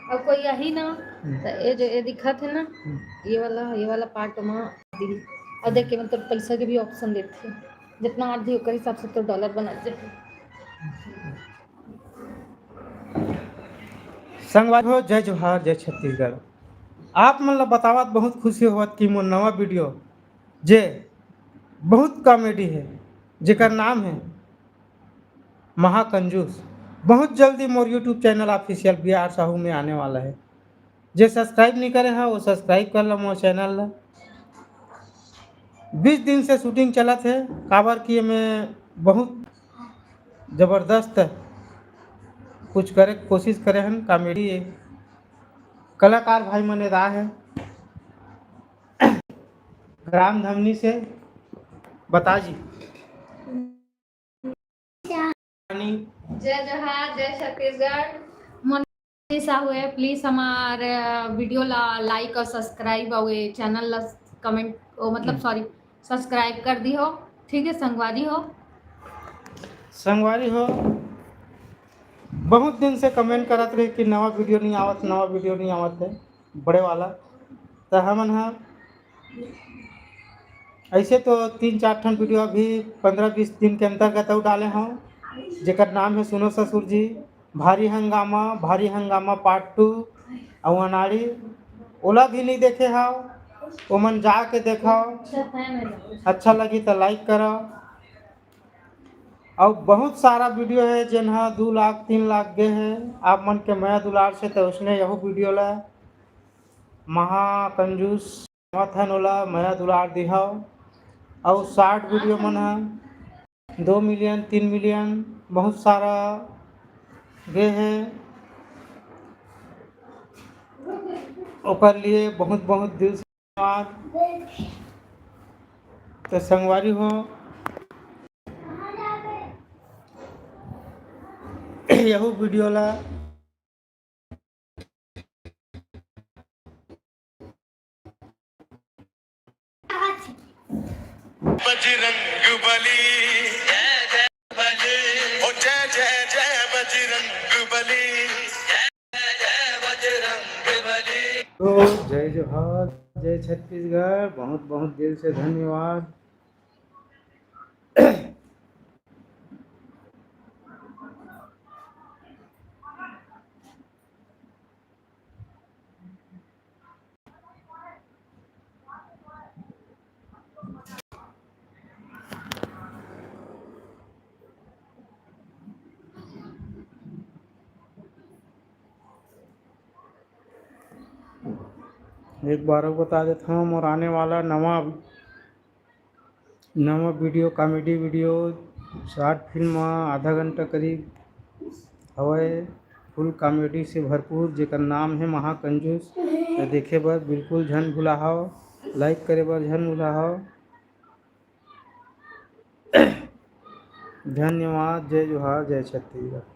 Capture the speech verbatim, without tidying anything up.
अब कोई आही ना, हम्म। त ये जो ये दिखत हे ना, हम्म। ये वाला, ये वाला part मा दिही। और देख के मतलब पैसा के भी option देथे, जितना आदमी ओकर हिसाब से तो डॉलर बना जाए। संगवारी हो, जय जोहार, जय छत्तीसगढ़। आप मन ला बतावत बहुत खुशी होवत कि मोर नवा video, जे बहुत comedy है, जेकर नाम है महाकंजूस, बहुत जल्दी मोर YouTube channel Official बी आर साहू में आने वाला है। जे subscribe नहीं करे है, वो subscribe कर लो मोर channel ला। बीस दिन से shooting चलत है, काबर कि एमे बहुत जबरदस्त कुछ करे के कोशिश करे हन। Comedy कलाकार भाई मन एदा है ग्राम धमनी से। बता जी। जय जोहार, जय छत्तीसगढ़। मोर साहू है, please हमार, अ, video ला like और subscribe और ये channel ला comment, ओ, मतलब, हम्म। Sorry, subscribe कर दिहो, ठीक है संगवारी हो। संगवारी हो, बहुत दिन से comment करत रहे कि नवा video नहीं आवत, नवा video नहीं आवत है बड़े वाला। तो हमन हा ऐसे तो तीन चार ठन video अभी पंद्रह बीस दिन के अंतर्गत अउ डाले हूँ, जेकर नाम है सुनो ससुर जी, भारी हंगामा, भारी हंगामा part two, अउ अनाड़ी। ओला भी नहीं देखे हव, ओमन जाके देखव, अच्छा लगी तो like करव। अउ बहुत सारा video है जेन ह दू लाख तीन लाख गे है। आप मन के मया दुलार से तो उसने यहू video ला महाकंजूस समर्थन ओला मया दुलार दिहव। अउ short video मन ह दो million, तीन million, बहुत सारा गे हे। ओकर लिए बहुत बहुत दिल से धन्यवाद। तो संगवारी हो, यहू video ला बजरंग बली, ओ जय जय जय बजरंग बली। तो जय जोहार, जय छत्तीसगढ़, बहुत बहुत दिल से धन्यवाद। एक बार अउ बता देत हूँ, मोर आने वाला नवा नवा video, comedy video, short film आधा घंटा करीब हवय, full comedy से भरपूर, जेकर नाम है महाकंजूस। तो देखे बर बिल्कुल झन भुलाहव, like करे बर झन भुलाहव। धन्यवाद। जय जोहार, जय छत्तीसगढ़।